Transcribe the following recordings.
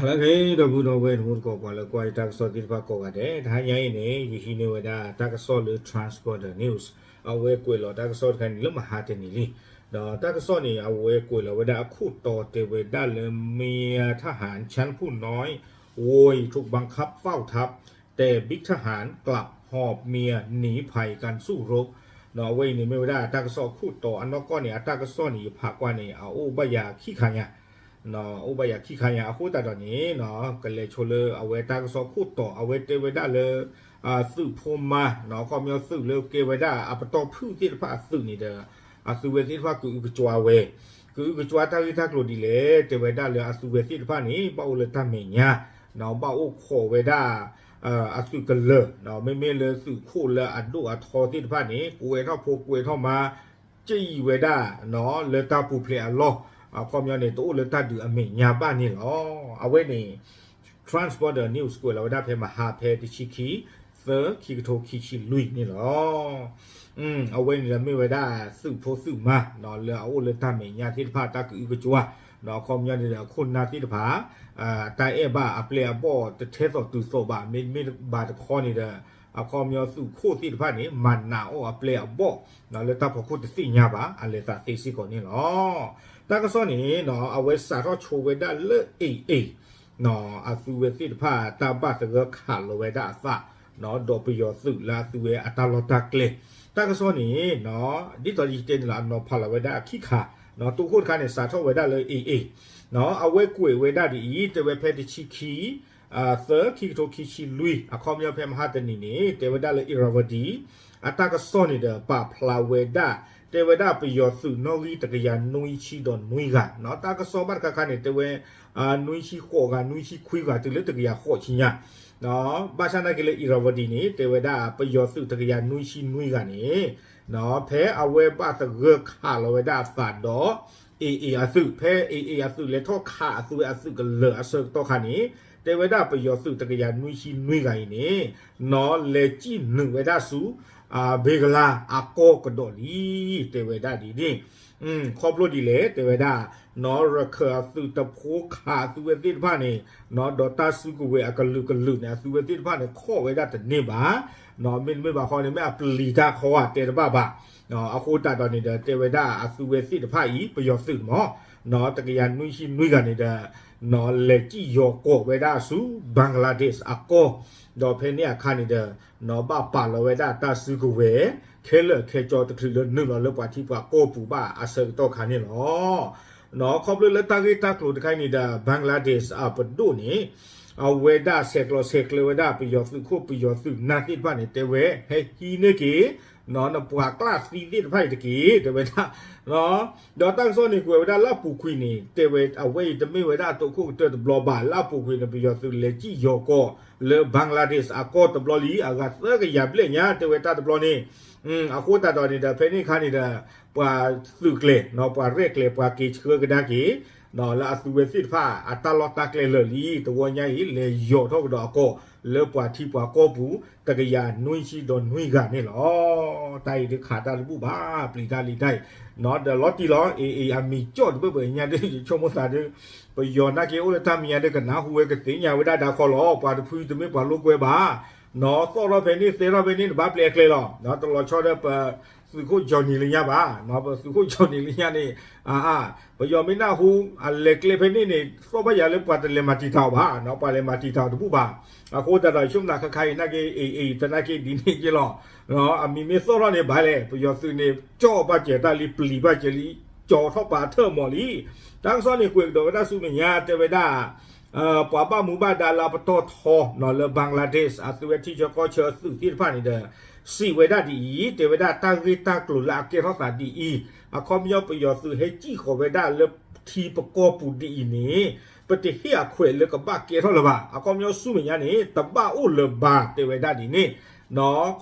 လၢက့ၤ ဒီပုၢ်ဒီဝဲၢ်တံၤသကိး ပှၤလၢကွၢ်ယတၢ်ကစီၣ်သ့ၣ်တဖၣ်ကိးဂၤဒဲး, တဟါညါအံၤန့ၣ် ယဟံးန့ၢ်ဝဲဒၣ်တၢ်ကစီၣ်လၢ Transporter News အဝဲကွဲးလီၤတၢ်ကစီၣ်တခါန့ၣ် လၢမဟါတနံၤလံ. ဒီးတၢ်ကစီၣ်န့ၣ် အဝဲကွဲးလီၤဝဲဒၣ်အခိၣ်တီတဲဝဲဒၣ်လၢ เมียทหารชั้นผู้น้อยโวย ถูกบังคับเฝ้าทัพ แต่บิ๊กทหารกลับหอบเมียหนีภัยการสู้รบ ဒီးအဝဲအံၤန့ၣ်မ့ၢ်ဝဲဒၣ်တၢ်ကစီၣ်အခိၣ်တီအနီၢ်ကီၢ်န့ၣ် အတၢ်ကစီၣ်န့ၣ် ယဖးကွၢ်န့ၣ် အအိၣ်ဘၣ်ယၤခံခါညါ အိၣ်ဘၣ်ယၤခံခါညါ အဃိသတးဒီးန့ၣ် ကလဲၤဆိလၢအဝဲတၢ်ကစီၣ်ခိၣ်တီ အဝဲတဲဝဲဒၣ်လၢ သုးဖိမါ ခီပညီသုးလၢကဲဝဲဒၣ်အပတီၢ်ဖုၣ်သ့ၣ်တဖၣ်အသုးန့ၣ်ဒီး အသုးဝဲသ့ၣ်တဖၣ်ကအုကစွါဝဲ, ကအုကစွါတၢ်ဂ့ၢ်တၢ်ကျိၤဒ်လဲၣ် တဲဝဲဒၣ်လၢအသုးဝဲသ့ၣ်တဖၣ်န့ၣ် ဘၣ်အိၣ်လၢတၢ်မဲာ်ညါ ဘၣ်အိၣ်ခိးဝဲဒၣ် အသုးကလၢၤ မ့မ့ၢ်လၢသုးခိၣ်လၢအဒိၣ်အထီသ့ၣ်တဖၣ်န့ၣ် ကွဲးထီၣ်ဖိကွဲးထီၣ်မါ ကံၣ်ဝဲဒၣ် လၢတၢ်ပူၤဖျဲးအလီၢ် အခီပညီန့ၣ် တအိၣ်လၢတၢ်ဒုးအမဲာ်ညါဘၣ်န့ၣ်လီၤ. အဝဲန့ၣ် Transporter News ကွဲးလီၤဝဲဒၣ်ဖဲမဟါဖဲတဆံခံ သၢ ခံကထိခံဆံလွံၢ်န့ၣ်လီၤ. အဝဲန့ၣ်ဒီးမ့ၢ်ဝဲဒၣ်သုးဖိသုးမါ လၢအအိၣ်လၢတၢ်မဲာ်ညါသ့ၣ်တဖၣ်တၢ်ကအုကစွါ အခီပညီန့ၣ်ဒီးခိၣ်နၢ်သ့ၣ်တဖၣ် တၢ်အဲၣ်ဘၣ်အပျဲၢ်အဘီၣ်တထဲသိးတုၤသိးဘၣ် မ့တမ့ၢ်ဘၣ်တခီန့ၣ်ဒီး အခီပညီသုးခိၣ်သ့ၣ်တဖၣ်န့ၣ် မၤနးအီၣ်အပျဲၢ်အဘီၣ် လၢတၢ်ဖီခိၣ်တသ့ၣ်ညါဘၣ် အလဲၤသးသ့စ့ၢ်ကီးန့ၣ်လီၤ. တၢ်ကစီၣ်န့ၣ် အဝဲစးထီၣ်ဆိဝဲဒၣ်လၢ AA အသုးဝဲသ့ၣ်တဖၣ်တၢ်ဘၣ်သဂၢၢ်ခးလီၤဝဲဒၣ်အသး ဒီးပယီၤသုးလၢအသုးဝဲအတၢ်လီၢ်တၢ်ကျဲ တၢ်ကစီၣ်န့ၣ် ဒ်သိးယတဲန့ၣ်လီၤ အနီၤဖးလီၤဝဲဒၣ်အခံခါ တိခိၣ်တခါန့ၣ် စးထီၣ်ဝဲဒၣ်လၢ AA အဝဲကွဲးဝဲဒၣ်ဒ်အံၤ တဲဝဲဖဲတဆံခံ သၢ ခံကထိခံဆံလွံၢ် အခီပညီဖဲမဟါတနံၤန့ၣ် တဲဝဲဒၣ်လၢ Irrawaddy အတၢ်ကစီၣ်န့ၣ်ဒီးပာ်ဖျါဝဲဒၣ် တဲဝဲဒၣ်ပယီၤသုးနီၣ်ဂံၢ်တကယၤနွံဆံဒီးနွံဂၤ တၢ်ကစီၣ်ဘၣ်တခါခါန့ၣ် တဲဝဲ နွံဆံဃိးဂၤ နွံဆံခွံဂၤ တုၤလၢတကယၤဃိးဆံညါ ဘၣ်ဆၣ်နာ်က့လၢ Irrawaddy န့ၣ် တဲဝဲဒၣ်ပယီၤသုးတကယၤနွံဆံနွံဂၤန့ၣ် ဖဲအဝဲဘၣ်သဂၢၢ်ခးလီၤဝဲဒၣ်အသးဒီး AA အသုး ဖဲ AA အသုးလဲၤထီၣ်ခးအသုးဝဲအသုးကလၢၤအဆၢကတီၢ်ခါန့ၣ် တဲဝဲဒၣ်ပယီၤသုးတကယၤနွံဆံနွံဂၤအံၤန့ၣ် နီၣ်လဲၤစံၣ်နုာ်ဝဲဒၣ်ဆူ ဘ့ကလါအကီၢ်ကဒီးလံ တဲဝဲဒၣ်ဒ်န့ၣ် ခီဖျိဒ်လဲၣ် တဲဝဲဒၣ် နီၣ်ရခၢၣ်အသုးတဖိခးအသုးဝဲသ့ၣ်တဖၣ်န့ၣ် ဒီးတၢ်စုကဝဲၤအကလုာ်ကလုာ်န့ၣ် အသုးဝဲသ့ၣ်တဖၣ်န့ၣ် ခိးဝဲဒၣ်တန့ၢ်ဘၣ် မ့တမ့ၢ်ဘၣ်ဃီန့ၣ် မ့ၢ်အပျံၤတၢ်ခီဧါတဲတဘၣ်ဘၣ် အဃိသတးဒီးန့ၣ်ဒီး တဲဝဲဒၣ်အသုးဝဲသ့ၣ်တဖၣ်အံၤ ပယီၤသုးမ့ၢ် တကယၤနွံဆံနွံဂၤန့ၣ်ဒီး နီၣ်လဲၤစံၣ်ယီၤကိးဝဲဒၣ်ဆူ Bangladesh အကီၢ် ဒီးဖဲန့ၣ်အခါန့ၣ်ဒီး နီၣ်ဘၣ်ပာ်လီၤဝဲဒၣ်တၢ်စုကဝဲၤ ခဲလၢာ်ခဲဆ့တချုးလၢနုာ်လီၤလၢပှၤထံပှၤကီၢ်ပူၤဘၣ်အဆၢကတီၢ်ခါန့ၣ်လီၤ. ခီဖျိလၢတၢ်ဂ့ၢ်တၢ်ကျိၤတခါအံၤန့ၣ်ဒီး Bangladesh အပဒိၣ်န့ၣ် အဝဲဒၣ်ဆဲးကျိးဆဲးကျၢဝဲဒၣ်ပယီၤသုးခိၣ်ပယီၤသုးနၢ်သ့ၣ်တဖၣ်န့ၣ် တဲဝဲ ဟဲဟံးန့ၢ်က့ၤ နပှၤကျၢ်သံသ့ၣ်တဖၣ်အံၤတက့ၢ် တဲဝဲဒၣ် ဒီးတၢ်ကစီၣ်န့ၣ်ကွဲးဝဲဒၣ်လၢအပူၤကွံာ်န့ၣ် တဲဝဲအဝဲအံၤတမ့ၢ်ဝဲဒၣ်အတိခိၣ်ကတၢၢ်တဘျီဘၣ် လၢအပူၤကွံာ်န့ၣ် ပယီၤသုးလဲၤစံၣ်ယီၤကိးလၢ Bangladesh အကီၢ်တဘျီလံ အဂၤသၢကယၤဘျဲၣ်ညါ တဲဝဲတၢ်တဘျီန့ၣ် အဃိသတးဒီးန့ၣ်ဒီး ဖဲန့ၣ်အခါန့ၣ်ဒီး ပှၤသုးကျဲၤ ပှၤရဲၣ်ကျဲၤ ပှၤက့ၤဆှၢကဒါက့ၤ လၢအသုးဝဲသ့ၣ်တဖၣ် အတၢ်လီၢ်တၢ်ကျဲလၢာ်လံ တဝီညါအံၤ လဲၤယီၤထီၣ်ကဒီးအကီၢ် လၢပှၤထံပှၤကီၢ်ပူၤ တကယၤနွံဆံဒီးနွံဂၤန့ၣ်လီၤ. တၢ်အံၤဒုးခးတၢ်တဘူၣ်ဘၣ် ပျံၤတၢ်လံၤတၢ်အံၤ ဒီးလီၤတံၢ်လီၤ AA အမံၤကၠီၣ်တဘၣ်ဘၣ်ညါဒုး ယဆိကမိၣ်သးဒုး ပယီၤနာ်က့အိၣ်လၢတၢ်မဲာ်ညါဒုး ကနၢ်ဟူဝဲကသ့ၣ်ညါဝဲဒၣ်ဒါခီလီၤ ပှၤတဖုတမ့ၢ်ပှၤလိာ်ကွဲဘၣ် နီၣ်သီၣ်ထီၣ်ဖဲန့ၣ် သဲထီၣ်ဖဲန့ၣ်န့ၣ် ဘၣ်ပျဲအကျဲလီၤ တလီၤဆီဒီးပသုးခိၣ်ကၠီၣ်နံၤလၢညါဘၣ် ပသုးခိၣ်ကၠီၣ်နံၤလၢညါန့ၣ် အါ ပယီၤမ့ၢ်နၢ်ဟူ အလဲၤကျဲဖဲန့ၣ်န့ၣ် သီၣ်ဘၣ်ယၤလၢပှၤတလဲၤမၤတံာ်တာ်အီၤဘၣ် ပှၤလဲၤမၤတံာ်တာ်အီၤတဘူၣ်ဘၣ် အဃိသတးဒီး ယဆိကမိၣ်သးခါခါအံၤနာ်က့ AA တနာ်က့ဒ်န့ၣ်က့လီၤ အမံၤမ့ၢ်သီၣ်ထီၣ်န့ၣ်ဘၣ်လဲၣ် ပယီၤသုးန့ၣ် ကၠီၣ်ဘၣ်စၢၤတၢ်လံ ပျံၤဘၣ်စၢၤလံ ကၠီၣ်ထီၣ်ပာ်ထၢၣ်မီၢ်လံ တၢ်ကစီၣ်န့ၣ်ကွဲးကဒီးဝဲဒၣ်ဆူမဲာ်ညါ တဲဝဲဒၣ် ပှၤဘၣ်မူဘၣ်ဒါလၢအပတီၢ်ထီ လၢ Bangladesh အသုးဝဲထံဆၢကီၢ်ဆၢအသုးသ့ၣ်တဖၣ်န့ၣ်ဒီး စံးဝဲဒၣ်ဒ်အံၤ တဲဝဲဒၣ်တၢ်ဂ့ၢ်တၢ်ကျိၤလၢအကဲထီၣ်သးဒ်အံၤ အခီပညီပယီၤသုးဟဲစံၣ်ဃီၤဝဲဒၣ်လၢထံပကီၢ်ပူၤဒ်အံၤန့ၣ် ပတဟ့ၣ်အခွဲးလၢကဘၣ်ကဲထီၣ်လၢၤဘၣ် အခီပညီဆူမဲာ်ညါန့ၣ် တဘၣ်အိၣ်လၢၤဘၣ် တဲဝဲဒၣ်ဒ်န့ၣ်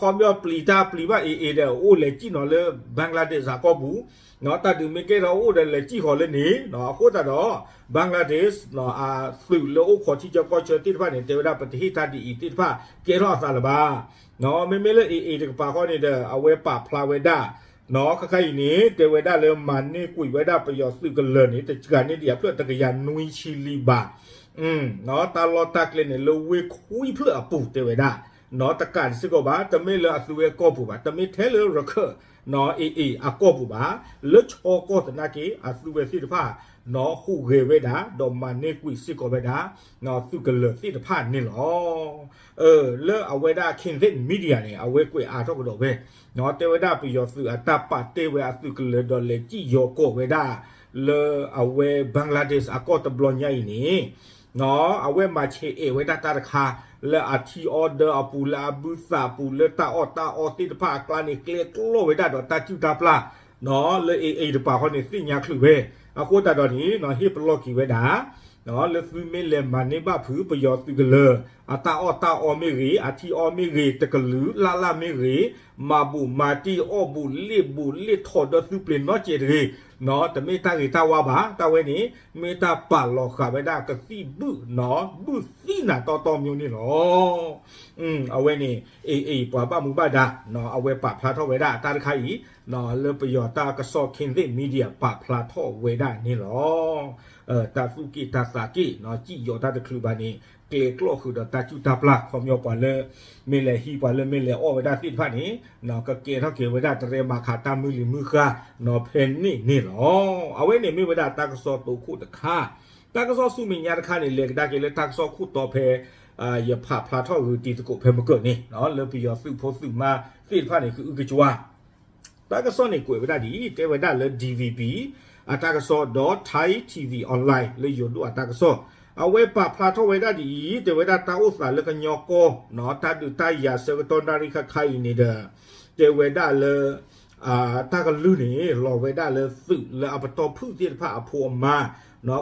ခီပညီပျံၤတၢ်ပျံၤဘၣ် AA ဒီးအိၣ်လဲၤစံၣ်နီၤလၢ Bangladesh အကီၢ်ပူၤ တၢ်ဒုးမ့ၢ်ကဲထီၣ်အိၣ်ဒီးလဲၤစံၣ်ဃီၤလၢန့ၣ် အဃိသတးဒီး Bangladesh အသုးလၢအိၣ်ခိးထံဆၢကီၢ်ဆၢသ့ၣ်တဖၣ်န့ၣ် တဲဝဲဒၣ်ပတဟ့ၣ်တၢ်ဒ်အံၤသ့ၣ်တဖၣ်ကဲထီၣ်အသးလၢၤဘၣ် မ့မ့ၢ်လၢ AA တကပၤဃီန့ၣ်ဒီး အဝဲပာ်ဖျါဝဲဒၣ် ခါခါအံၤန့ၣ် တဲဝဲဒၣ်လၢမၤန့ၢ်ကွံာ်ဝဲဒၣ်ပယီၤသုးကလၢၤန့ၣ် တစှၤန့ၢ်ဒံးအဖျၢၣ်တကယၤနွံဆံလံဘၣ် တၢ်လီၢ်တၢ်ကျဲန့ၣ် လၢဝ့ၢ်ခွံဖျၢၣ်အပူၤတဲဝဲဒၣ်, တကးဒ်စ့ၢ်ကီးဘၣ်, တမ့ၢ်လၢအသုဝဲကီၢ်ပူၤဘၣ်, တမ့ၢ်ထဲလၢရခၢၣ် AA အကီၢ်ပူၤဘၣ်, လၢဆီကီၢ်သနာ်က့ အသုဝဲသ့ၣ်တဖၣ် ဟူးဂဲၤဝဲဒၣ် ဒီးမၤန့ၢ်ကွံာ်စ့ၢ်ကီးဝဲဒၣ် သုးကလၢၤသ့ၣ်တဖၣ်န့ၣ်လီၤ. လၢအဝဲဒၣ် Kindred Media န့ၣ် အဝဲကွဲးအါထီၣ်ကဒီးဝဲ, တဲဝဲဒၣ်ပယီၤသုးအတၢ်ပာ်တ့ၢ်ဝဲအသုးကလၢၤဒီးလဲၤစံၣ်ယီၤကိးဝဲဒၣ် လၢအဝဲ Bangladesh အကီၢ်တဘျီညါအံၤန့ၣ် အဝဲမၤဆဲးအဲၣ်ဝဲဒၣ်တၢ်တခါ လၢအထံအီဒၢအပူၤ လၢအဘုသးအပူၤ လၢတၢ်အီၣ်တၢ်အီသ့ၣ်တဖၣ်အကျါန့ၣ် ကျဲကျီၢ်ဝဲဒၣ်ဒီးတၢ်စုၣ်တၢ်ပျၢ် လၢ AA တပၤဃီန့ၣ် သ့ၣ်ညါချုးဝဲ, အဃိသတးဒီးန့ၣ် ဟ့ၣ်ပလီၢ်က့ၤဝဲဒၣ် လၢသုမ့ၢ်လဲၤမၤန့ၢ်ဘၣ်ဖုးပယီၤသုးကလၢၤ အတၢ်အီၣ်တၢ်အီမ့ၢ်ဂ့ၤ, အထံအီမ့ၢ်ဂ့ၤ, တကလုာ်လၢ်လၢ်မ့ၢ်ဂ့ၤ, မၤဘူးမၤတံၢ်အီၣ်ဘူးလ့ၣ်ဘူးလ့ၣ်ထီၣ်ဒီးသုးပျ့ၤနီတစဲးတဂ့ၤ, တမ့ၢ်တၢ်ဂ့ၤတၢ်ဝါဘၣ်, တၢ်ဝဲန့ၣ် မ့ၢ်တၢ်ပာ်လီၤဃာ်ဝဲဒၣ်ကသံၣ်ဘုၣ်နီၤ ဘုၣ်သံၣ်နၤတီတီမၠိန့ၣ်လီၤ. အဝဲန့ၣ် AA ပှၤဘၣ်မူဘၣ်ဒါ အဝဲပာ်ဖျါထီၣ်ဝဲဒၣ်တၢ်တခါအံၤ လၢပယီၤတၢ်ကစီၣ် Kindred Media ပာ်ဖျါထီၣ်ဝဲဒၣ်န့ၣ်လီၤ. တၢ်သူၣ်က့ၣ်တၢ်သးက့ၣ် စံၣ်ယီၤတၢ်တချုးဘၣ်န့ၣ် ကျဲကျီၢ်ဃုာ်ဒီးတၢ်စုၣ်တၢ်ပျၢ် ခီပညီပှၤလၢ မ့ၢ်လဲၤဟံးပှၤလၢမ့ၢ်လဲၤအီၣ်ဝဲဒၣ်သ့ၣ်တဖၣ်န့ၣ် ကကဲထီၣ်က့ၤဝဲဒၣ်တရဲၣ်ဘၣ်ခးတၢ်မုၢ်လံၤမုၢ်ဃါနီၤဖဲန့ၣ်န့ၣ်လီၤ. အဝဲန့ၣ်မ့ၢ်ဝဲဒၣ်တၢ်ကစီၣ်တိခိၣ်တခါ, တၢ်ကစီၣ်ဆူမဲာ်ညါတခါန့ၣ် လဲၤကဒါက့ၤလၢတၢ်ကစီၣ်ခိၣ်တီဖဲ ယဖးဖျါထီၣ်ဂုာ်တံၤသကိးဖဲမကၢၢ်န့ၣ် လၢပယီၤသုးဖိသုးမါသ့ၣ်တဖၣ်န့ၣ် ကအုကကွၢ် တၢ်ကစီၣ်န့ၣ်ကွဲးဝဲဒၣ်ဒ်အံၤ တဲဝဲဒၣ်လၢ DVB အတၢ်ကစီၣ်ဒီး Thai TV Online လၢယိၤဒိၣ်အတၢ်ကစီၣ် အဝဲပာ်ဖျါထီၣ်ဝဲဒၣ်ဒ်အံၤ တဲဝဲဒၣ်တၢ်အိၣ်သးလၢကညီကီၢ် တၢ်ဒုးတၢ်ယၤဆၢကတီၢ်နၣ်ရံၣ်ခါခါအံၤန့ၣ်ဒီး တဲဝဲဒၣ်လၢ တၢ်ကလုၢ်န့ၣ် လီၤဝဲဒၣ်လၢသုးလၢအပတီၢ်ဖုၣ်သ့ၣ်တဖၣ်အဖိအမါ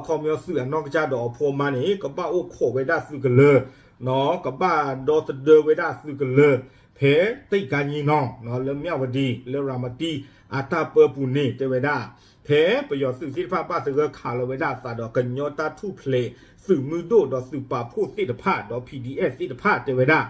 ခီပညီသုးအနီၢ်ကစၢ်ဒီးအဖိအမါန့ၣ် ကဘၣ်အိၣ်ခိးဝဲဒၣ်သုးကလၢၤ ကဘၣ်ဒီသဒၢဝဲဒၣ်သုးကလၢၤ ဖဲတံၣ်ကါညီနီၤ လၢမၠၣ်ဝတံၤ လၢရၤမတံ အတၢ်ပၢပူၤန့ၣ် တဲဝဲဒၣ် ဖဲပယီၤသုးသ့ၣ်တဖၣ်ဘၣ်သဂၢၢ်ခးလီၤဝဲဒၣ်အသးဒီး ကညီတၢ်ထူၣ်ဖျဲးသုးမုၢ်ဒိၣ်ဒီးသုးပာ်ဖှိၣ်သ့ၣ်တဖၣ်ဒီး PDF သ့ၣ်တဖၣ်တဲဝဲဒၣ်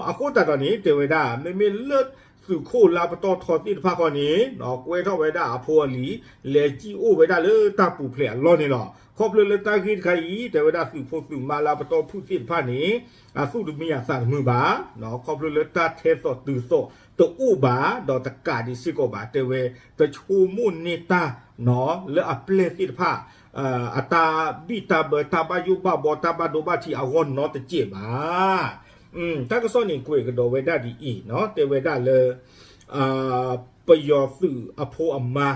အဃိသတးဒီးန့ၣ် တဲဝဲဒၣ် မ့မ့ၢ်လၢသုးခိၣ်လၢပတီၢ်ထီသ့ၣ်တဖၣ်ဃီန့ၣ် ကွဲထီၣ်ဝဲဒၣ်အဖိအလံၤ လဲၤစံၣ်အိၣ်ဝဲဒၣ်လၢတၢ်ပူၤဖျဲးအလီၢ်န့ၣ်လီၤ. ခီဖျိလၢတၢ်ဂ့ၢ်တခါအံၤ တဲဝဲဒၣ်သုးဖိသုးမါလၢပတီၢ်ဖုၣ်သ့ၣ်တဖၣ်န့ၣ် အသူၣ်တမံအသးတမုာ်ဘၣ် ခီဖျိလၢတၢ်ထဲသိးတုၤသိးတအိၣ်ဘၣ် ဒီးတကးဒံးစ့ၢ်ကီးဘၣ် တဲဝဲ တဆိကမိၣ်န့ၢ်တၢ် လၢအပျဲၢ်သ့ၣ်တဖၣ် အတၢ်ဘံၣ်တၢ်ဘၢ တၢ်ဘၣ်ယိၣ်ဘၣ်ဘီ တၢ်ဘၣ်ဒိဘၣ်ထံးအဂီၢ်နီတစဲးဘၣ်. တၢ်ကစီၣ်န့ၣ်ကွဲးကဒီးဝဲဒၣ်ဒ်အံၤ တဲဝဲဒၣ်လၢ ပယီၤသုးအဖိအမါ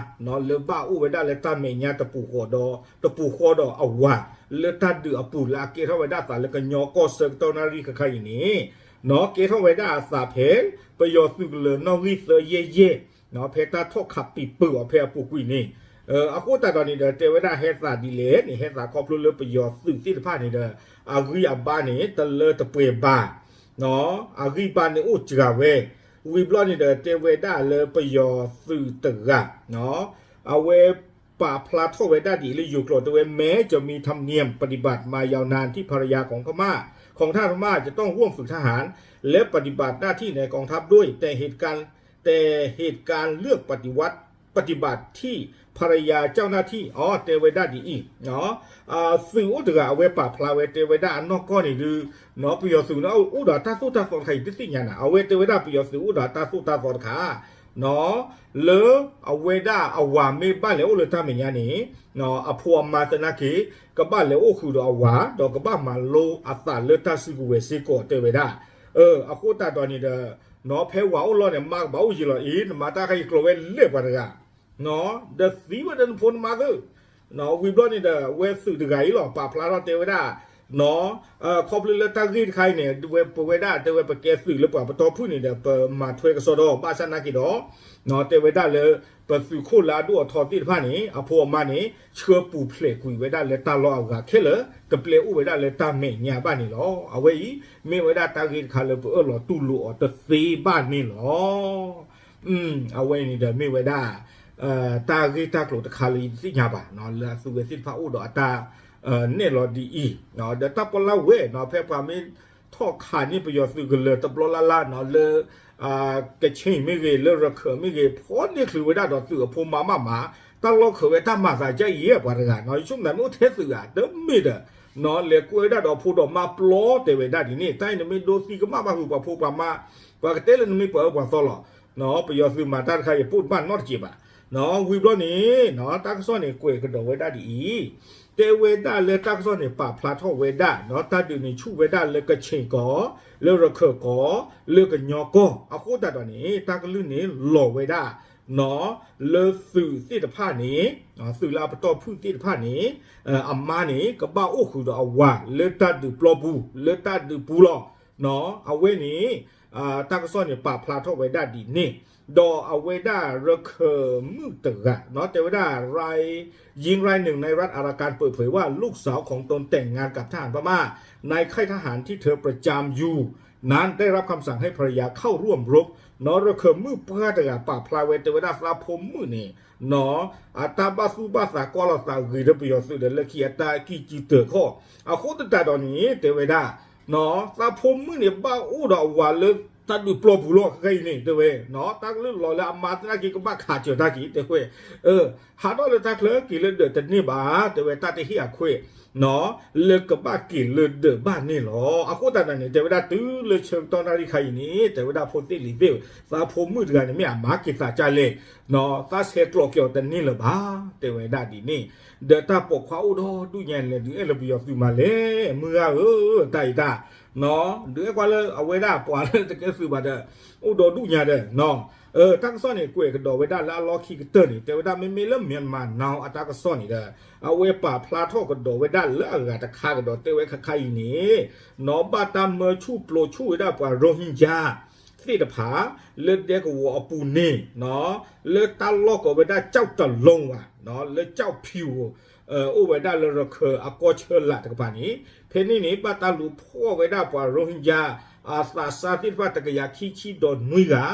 လၢဘၣ်အိၣ်ဝဲဒၣ်လၢတၢ်မဲာ်ညါတပူၤဃီဒီး တပူၤဃီဒီးအဝၤ လၢတၢ်ဒုးအပူၤလၢအကဲထီၣ်ဝဲဒၣ်အသးလၢကညီကီၢ်ဆၢကတီၢ်နၣ်ရံၣ်ခါခါအံၤန့ၣ် ကဲထီၣ်ဝဲဒၣ်အသးဖဲ ပယီၤသုးကလၢၤနီၣ်ဂံၢ်သၢယဲၢ်ယဲၢ် ဖဲတၢ်ထီၣ်ခးပံာ်ပၢၢ်အီၤဖဲအပူၤကွံာ်န့ၣ် အဃိသတးဒီးန့ၣ်ဒီး တဲဝဲဒၣ်ဟဲသးဒ်လဲၣ်န့ၣ် ဟဲသးခီဖျိလၢပယီၤသုးသ့ၣ်တဖၣ်န့ၣ်ဒီး အဂံၢ်အဘါန့ၣ် တလၢတပှဲၤဘၣ် အဂံၢ်ဘါန့ၣ်အိၣ်စှၤဝဲ ဝံၤဘျီန့ၣ်ဒီး တဲဝဲဒၣ်လၢပယီၤသုးတဂၤ အဝဲပာ်ဖျါထီၣ်ဝဲဒၣ်ဒ်အံၤလၢယိၤကျိာ် တဲဝဲ แม้จะมีธรรมเนียมปฏิบัติมา ยาวนานที่ภรรยาของพม่า ของทหารพม่าจะต้องร่วมฝึกทหาร และปฏิบัติหน้าที่ในกองทัพด้วย แต่เหตุการณ์ แต่เหตุการณ์เลือกปฏิวัติ ปฏิบัติที่ภรรยาเจ้าหน้าที่ အတဲဝဲဒၣ်ဒ်အံၤ သုးအိၣ်တဂၤအဝဲပာ်ဖျါဝဲ တဲဝဲဒၣ်အနီၢ်ကီၢ်န့ၣ်ဒုး ပယီၤသုးန့ၣ် အိၣ်ဒီးတၢ်သိၣ်တၢ်သီတခါအံၤ တသ့ၣ်ညါနၤ အဝဲတဲဝဲဒၣ်ပယီၤသုးအိၣ်ဒီးတၢ်သိၣ်တၢ်သီတခါ လၢအဝဲဒၣ်အဝၤမ့ၢ်ဘၣ်လဲၤအိၣ်လၢတၢ်မဲာ်ညါန့ၣ် အဖိအမါသနာ်က့ ကဘၣ်လဲၤအိၣ်ဃုာ်ဒီးအဝၤ ဒီးကဘၣ်မၤလိအသးလၢတၢ်စုကဝဲၤစ့ၢ်ကီးတဲဝဲဒၣ် အဃိသတးဒီးန့ၣ်ဒီး ဖဲဝၤအိၣ်လီၢ်န့ၣ် မါကဘၣ်အိၣ်ယံၤလီၤအံၤ နမၤတၢ်ခါအံၤကျိးဝဲလဲၣ်ပှၤတဂၤ ဒီးသံဝဲဒီးနဖိနမါသ့ၣ် ဝံၤဘျီန့ၣ်ဒီး ဝဲသုးတဂၤအံၤလီၤ ပာ်ဖျါထီၣ်တဲဝဲဒၣ် ခီဖျိလၢတၢ်ဂ့ၢ်တခါအံၤန့ၣ် ဝဲပဝဲဒၣ်တဲဝဲ ပကဲသုးလၢပှၤပတီၢ်ဖုၣ်န့ၣ်ဒီး ပမၤထွဲကစီဒီ ဘၣ်ဆၣ်နာ်က့ဒီး တဲဝဲဒၣ်လၢ ပသုးခိၣ်လၢအဒိၣ်အထီသ့ၣ်တဖၣ်န့ၣ် အဖိအမါန့ၣ် ဆှၢပူၤဖျဲးကွံာ်ဝဲဒၣ်လၢတၢ်လီၢ်အဂၤခဲလၢာ် တပျဲအိၣ်ဝဲဒၣ်လၢတၢ်မဲာ်ညါဘၣ်န့ၣ်လီၤ. အဝဲအံၤ မ့ၢ်ဝဲဒၣ်တၢ်ဂ့ၢ်တခါလၢပအၢၣ်လီၤတူၢ်လိာ်အီၤတသ့ဘၣ်န့ၣ်လီၤ. အဝဲန့ၣ်ဒီးမ့ၢ်ဝဲဒၣ် တၢ်ဂ့ၢ်တၢ်ကျိၤတခါလၢယတသ့ၣ်ညါဘၣ် လၢအသုးဝဲသ့ၣ်တဖၣ်အိၣ်ဒီးအတၢ်နဲၣ်လီၤဒ်အံၤ ဒီးတၢ်ပီးလၢ်ဝဲ ဖဲပှၤမ့ၢ်ထီၣ်ခးန့ၢ်ပယီၤသုးကလၢၤတဘျီလၢ်လၢ် လၢ ကချ့ၣ်မ့ၢ်ဂ့ၤ လၢရခၢၣ်မ့ၢ်ဂ့ၤ ဖီၣ်န့ၢ်ချုးဝဲဒၣ်ဒီးသုးအဖိမါမးမး တၢ်လီၢ်ခၢးဝဲတၢ်မၤသးဒ်အံၤ ပှၤတဂၤနီၤ ယဆိကမိၣ်မ့ၢ်အိၣ်ထဲသုးဧါ တမ့ၢ်ဒီး လဲၤကွဲဝဲဒၣ်ဒီးဖိဒီးမါပျီတဲဝဲဒၣ်ဒ်န့ၣ်, တၢ်အံၤနမ့ၢ်ဒိသံကမၣ်ဘၣ်ဃုာ်ပှၤဖိပှၤမါ, ပှၤကတဲလၢနမ့ၢ်ပှၤအၢပှၤသီလီၤ. ပယီၤသုးမၤတၢ်တခါအံၤပိၢ်တဘၣ်နီတစဲးဘၣ်. ဝံၤဘျီန့ၣ် တၢ်ကစီၣ်န့ၣ်ကွဲးကဒီးဝဲဒၣ်ဒ်အံၤ, တဲဝဲဒၣ်လၢတၢ်ကစီၣ်န့ၣ်ပာ်ဖျါထီၣ်ဝဲဒၣ် တၢ်ဒုးန့ၣ်ဆူၣ်ဝဲဒၣ်လၢကခ့ၣ်ကီၢ်, လၢရခၢၣ်ကီၢ်, လၢကညီကီၢ်, အဃိသတးဒီးန့ၣ် တၢ်ကလုၢ်န့ၣ်လီၤဝဲဒၣ် လၢသုးသ့ၣ်တဖၣ်န့ၣ်, သုးလၢအပတီၢ်ဖုၣ်သ့ၣ်တဖၣ်န့ၣ် အမါန့ၣ် ကဘၣ်အိၣ်ဃုာ်ဒီးအဝၤလၢတၢ်ဒုးပျီပူၤ လၢတၢ်ဒုးပူၤလီၤ. အဝဲန့ၣ် တၢ်ကစီၣ်န့ၣ်ပာ်ဖျါထီၣ်ဝဲဒၣ်ဒ်န့ၣ်, ဒီးအဝဲဒၣ်ရခၢၣ်မုၣ်တဂၤ တဲဝဲဒၣ် ยิงรายหนึ่งในรัฐอารากันเปิดเผยว่าลูกสาวของตนแต่งงานกับทหารพม่า นายค่ายทหารที่เธอประจำอยู่นั้นได้รับคำสั่งให้ภรรยาเข้าร่วมรบ နီၢ်ရခၢၣ်မုၣ်ပှၢ်တဂၤပာ်ဖျါဝဲ တဲဝဲဒၣ်သးဖိမုၣ်န့ၣ် နီၢ် အတၢ်ဘၣ်သူၣ်ဘၣ်သးကွၢ်လိာ်သးဂ့ၤဒီးပယီၤသုးဒီး လၢခံအတၢ်ကံၣ်ကံၣ်တၢၢ်ခီၣ်, အဃိသတးဒီးန့ၣ် တဲဝဲဒၣ် နီၢ် သးဖိမုၣ်န့ၣ်ဘၣ်အိၣ်ဒီးအဝၤလၢတၢ်ဒုးပျီပူၤလီၤ ခဲအံၤန့ၣ် တဲဝဲ နီၢ် တၢ်ကလုၢ်လီၤလၢအမါသနာ်က့ကဘၣ်ခးစၢၤတၢ်က့ၤ တဲဝဲ ဟးထီၣ်လၢတၢ်ချၢက့ၤလၢဒၢးတန့ၢ်ဘၣ် တဲဝဲ တၢ်တဟ့ၣ်အခွဲး နီၢ် လၢကဘၣ်က့ၤလၢဒၢးဘၣ်န့ၣ်လီၤ. အဃိသတးဒီးန့ၣ် တဲဝဲဒၣ်တုၤလၢဆၢကတီၢ်နၣ်ရံၣ်ခါအံၤန့ၣ် တဲဝဲဒၣ်ဖိသ့ၣ်လံၤသ့ၣ် သးဖိမုၣ်တဂၤန့ၣ်မ့ၢ်အမၤက့ၤသးကၢ်လဲၣ် နီၢ် သးဆဲးကျိးက့ၤအီၤတန့ၢ်လၢၤဘၣ် တဲဝဲဒၣ်ဒ်န့ၣ်, ဒီးတၢ်ပိာ်ခွါအိၣ်ဒီးဒူၣ်ညါန့ၣ် လဲၤဒုးအဲၣ်လၢပယီၤသုးမးလဲၣ် မုၢ်ဂၤဧၢ တၢ်အံၤတၢ် နီၢ် ဒုးအဲၣ်ကွၢ်လၢအဝဲဒၣ်ပှၤလၢတကဲသုးဘၣ်ဒီး အိၣ်ဒီးဒူၣ်ညါဒီး နီၢ် တၢ်ကစီၣ်န့ၣ် ကွဲးကဒီးဝဲဒၣ်လၢအလီၢ်ခံကတၢၢ်န့ၣ် တဲဝဲဒၣ်မ့မ့ၢ်လၢ Myanmar Now အတၢ်ကစီၣ်န့ၣ်ဒီး အဝဲပာ်ဖျါထီၣ်ကဒီးဝဲဒၣ်လၢအဂၤတခါကဒီး တဲဝဲခါခါအံၤန့ၣ် နီၢ် ဘၣ်တၢ်မၢဆူၣ်ပျိးဆူၣ်ဝဲဒၣ်ပှၤ Rohingya သ့ၣ်တဖၣ် လၢဒဲကဝီၤအပူၤန့ၣ် နီၢ် လၢတၢ်လီၢ်ကိးဝဲဒၣ် ကၠီၣ်တလူး ဘၣ် နီၢ် လၢကၠီၣ်ဖံးဧိၤ အိၣ်ဝဲဒၣ်လၢရခၢၣ်အကီၢ်ဆၢလာ်တကပၤန့ၣ် ဖဲန့ၣ်န့ၣ် ဘၣ်တၢ်လူၤဖီၣ်ဝဲဒၣ်ပှၤ Rohingya အသးစၢ်သ့ၣ်တဖၣ်တကယၤခံဆံဒီးနွံဂၤ,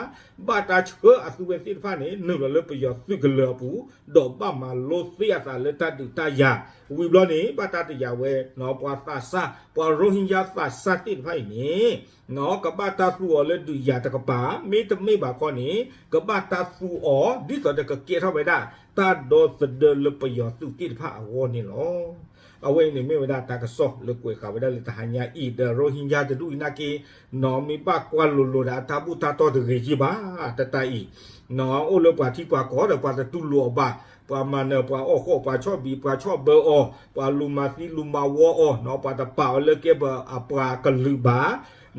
ဘၣ်တၢ်ဆှၢအသုဝဲသ့ၣ်တဖၣ်န့ၣ် နုာ်လီၤလၢပယီၤသုးကလၢၤအပူၤ, ဒီးဘၣ်မၤလိသ့အသးလၢတၢ်ဒုးတၢ်ယၤ, ဝံၤဘျီန့ၣ် ဘၣ်တၢ်တယာ်ဝဲ ပှၤသးစၢ် ပှၤ Rohingya သးစၢ်သ့ၣ်တဖၣ်အံၤန့ၣ် ကဘၣ်တၢ်သူအီၤလၢဒုးယၤတကပၤ, မ့တမ့ၢ်ဘၣ်ခီန့ၣ် ကဘၣ်တၢ်သူအီၤ ဒ်သိးဒီးကကဲထီၣ်ဝဲဒၣ် တၢ်ဒီသဒၢလၢပယီၤသုးသ့ၣ်တဖၣ်အဂီၢ်န့ၣ်လီၤ. အဝဲအံၤန့ၣ်မ့ၢ်ဝဲဒၣ်တၢ်ကစီၣ်လၢကွဲးဃာ်ဝဲဒၣ်လၢတဟါညါအံၤ ဒီး Rohingya တဒူၣ်အံၤနာ်က့ နီၢ် မ့ၢ်ဘၣ်ကွၢ်လိၤလိၤဒီးအတၢ်ဘူၣ်တၢ်တီတဂ့ၤယ့ၢ်ဘၣ် တတၢ်အံၤ နီၢ် အိၣ်လၢပှၤထံပှၤကီၢ်ဒီးပှၤတတူၢ်လိာ်အီၤဘၣ်, ပှၤမၤနၢၤပှၤအီၣ်ဃီၣ် ပှၤဆီၣ်ဘံၣ် ပှၤဆီၣ်ဘၢအီၤ ပှၤလူၤမၤသံလူၤမၤဝီအီၤ နီၢ် ပှၤတပာ်အီၤလၢကဲပှၤအပှၤကလုာ်ဘၣ်,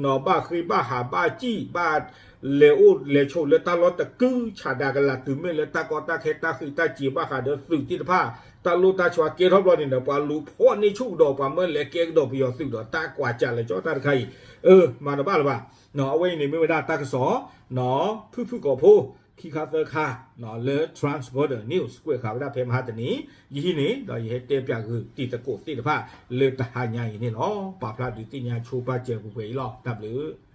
နီၢ် ဘၣ်ဃ့ဘၣ်ဟးဘၣ်စံၣ် ဘၣ်လဲၤအိၣ်လဲၤဆိးလၢတၢ်လီၢ်တကုၢ်ဆးဒးကလာ် တုၤမ့ၢ်လၢတၢ်ကီတၢ်ခဲတၢ်ဃံးတၢ်စံးဘၣ်ဃးဒီးသုးသ့ၣ်တဖၣ် တၢ်လိၣ်တၢ်ဆီကဲထီၣ်ဘျီန့ၣ်ဒီး ပှၤလူၤဖီၣ်န့ၢ်ဆူၣ်ကဒီး ပှၤမၢလဲၤကဲကဒီးပယီၤသုးဒီး တၢ်ကွၢ်ကၢ်လၢကၠီတၢ်တခါအံၤ အၢ မၤတဘၣ်လၢၤဘၣ်. နီၢ် အဝဲအံၤန့ၣ်မ့ၢ်ဝဲဒၣ်တၢ်ကစီၣ် နီၢ် ဖုၣ်ဖုၣ်ကိာ်ဖိ ခံခါသၢခါ နီၢ် လၢ Trans Border News ကွဲးဃာ်ဝဲဒၣ်ဖဲမဟါတနံၤ ယဟံးန့ၣ် ဒီးယဟဲတဲပၠးဂုာ်တံၤသကိးသ့ၣ်တဖၣ်လၢတဟါညါအံၤန့ၣ်လီၤ. ပာ်ဖျါဒုးသ့ၣ်ညါဆိပာ်စၢၤပှဲၤပှဲၤအံၤလီၤ. တၢ်ဘျုး